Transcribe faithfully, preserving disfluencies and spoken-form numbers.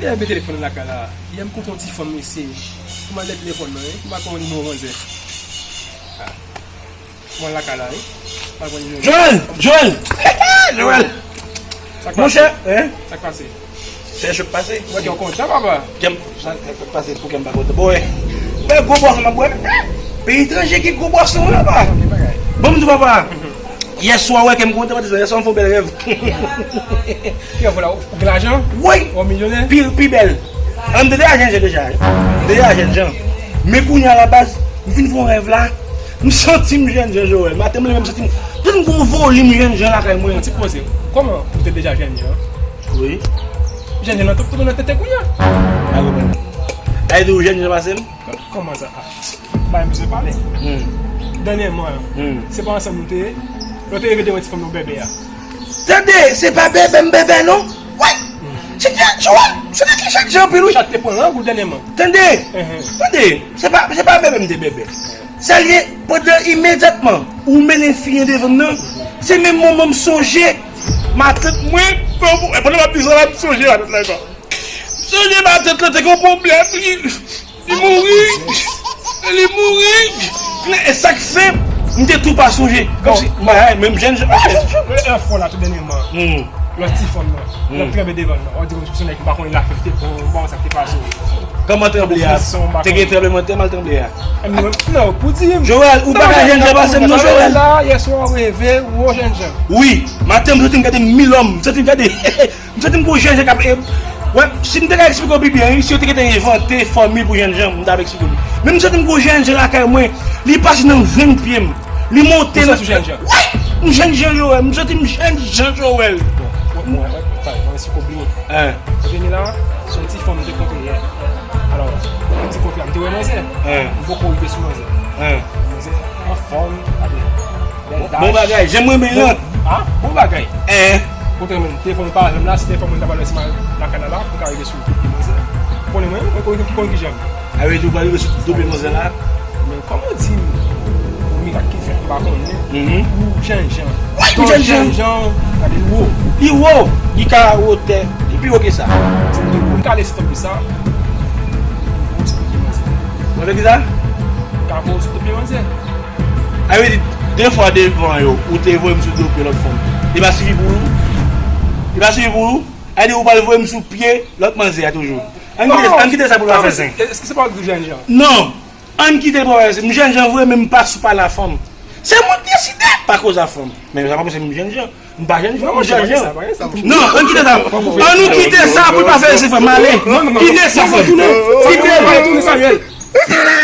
Yè m gen telefòn nan lakay la. Yè m kontre yon ti fanm mesye. Pou m al dèyè telefòn nan, wi. M pa konn nimewo manzè. Ah. Pou m al lakay la, wi. M pa konn nimewo. Joel! Joel! Joel! Sa k pase? Monchè, hein? Sa k pase? Fè chòk pase. Mwen gen kontan, papa. Kèm, sa k pase pou kèm pa kontan. Bon, wè. Wè, gwo bwa sa m ap bwè. Peyi etranje ki gwo bwa sa yo la, papa. Bon, m di papa. Yè swa, wè, kèm kontan, pati sa. Yè swa, m fè yon bèl rèv. Ki rèv la? Ou gen lajan? Wi. Ou milyonè? Pi, pi bèl. An, m te deja jènjan deja. M te deja jènjan. Men kounye a la baz, m fin fè yon rèv la. M santi m jènjan, Joel. Maten m leve, m santi m. Tout m gon volim jènjan lakay mwen. Yon ti poze. Kòman ou te deja jènjan? Wi. Jènjan nan tout, tout nan tete kounye a. A, wi, mwen. A, e di ou jènjan pase m? Kòman sa? Bay m bezwen pale. Hmm. Dènyèman, hmm, se pa ansanm nou te ye? Lè w te rive devan ti fanm nan bèbè a. Tande, se pa bèbè m bèbè non. Wi. Se te, se wè, se te ki chak jan anpil, wi. Chat te pran lang ou dènyèman? Tande, mhm, tande, se pa, se pa bèbè m te bèbè. Sa l ye, pandan imedyatman ou mennen fi an devan m nan, se menm moman m sonje matant mwen, pandan m ap di sa la, m sonje matant la, m sonje matant lan te gen yon pwoblèm, li, li mouri, li mouri, e sa k fè m te tou pa sonje. Kòmsi, mwen, menm jènjan. Lè enfo la, tou dènyèman. Hmm. Lòt ti fanm nan, hmm, l ap tranble devan l nan. Ou di konn sou nèg m pa konnen lafè ki te pran, m pa konn sa ki te pase w. Kòman tranble a? Te gen tranblemanntè, mal tranble a? Non, pou di m. Joel, ou pa ka jènjan pase m non, Joel. La, yè swa w reve, ou jènjan. Wi, maten m soti m gade mil òm, m soti m gade, m soti m gon jènjan k ap, e, wè, si m te ka eksplike w pi byen, wi, si yo te gentan envante fòmil pou jènjan, m t ap eksplike w. Men m soti m gon jènjan lakay mwen, li pase nan venn pye m. Li monte nan. Ou soti jènjan? Wi! M jènjan, Joel. M santi m jènjan, Joel. Bon, mwen, mwen, mwen, mwen, si w bliye. Hein. Ou vini la, se yon ti fanm m te kontre yè. Alò, yon ti kontre, m te wè manzè. Hein. M poko rive sou manzè. Hein. Manzè anfòm, gade. Bon, bon bagay, jan mwen renmen l lan. Ah, bon bagay. Hein. Kontre mwen, telefòn pa avè m la, si telefòn mwen ta pral wè si m al lakay la la, pou m ka rive sou manzè. Konnen mwen, mwen konn, konn ki jan. A, vle di ou pral rive sou do pye manzè la? Men kòman w di m, yon mirak ki fèt m pa konnen, mhm, ou jènjan. Wi, ou jènjan. Jènjan, gade, li wo. Li wo. Li ka wotè. Li pi wo ke sa. Li ka desann tankou sa. Ou wè ki sa? Li ka voye w sou do pye manzè. A, vle di, de fwa devan yo, ou te voye m sou do pye lòt fanm. Li pa sifi pou ou? Li pa sifi pou ou? A, di ou pral voye m sou pye lòt manzè a toujou. Ann kite, ann kite sa pou l pa fè zen. Èske se pa ou ki jènjan? Non. Ann kite l pou l pa fè zen. M jènjan vre, men m pa sou pale a fanm. Se mwen ki deside pa koze a fanm. Men sa pa pou se m jènjan. M pa jènjan, m jènjan. Non, ann kite sa. Ann nou kite sa pou l pa fè zen, frè m. Ale. Kite sa, frè m. Kite l.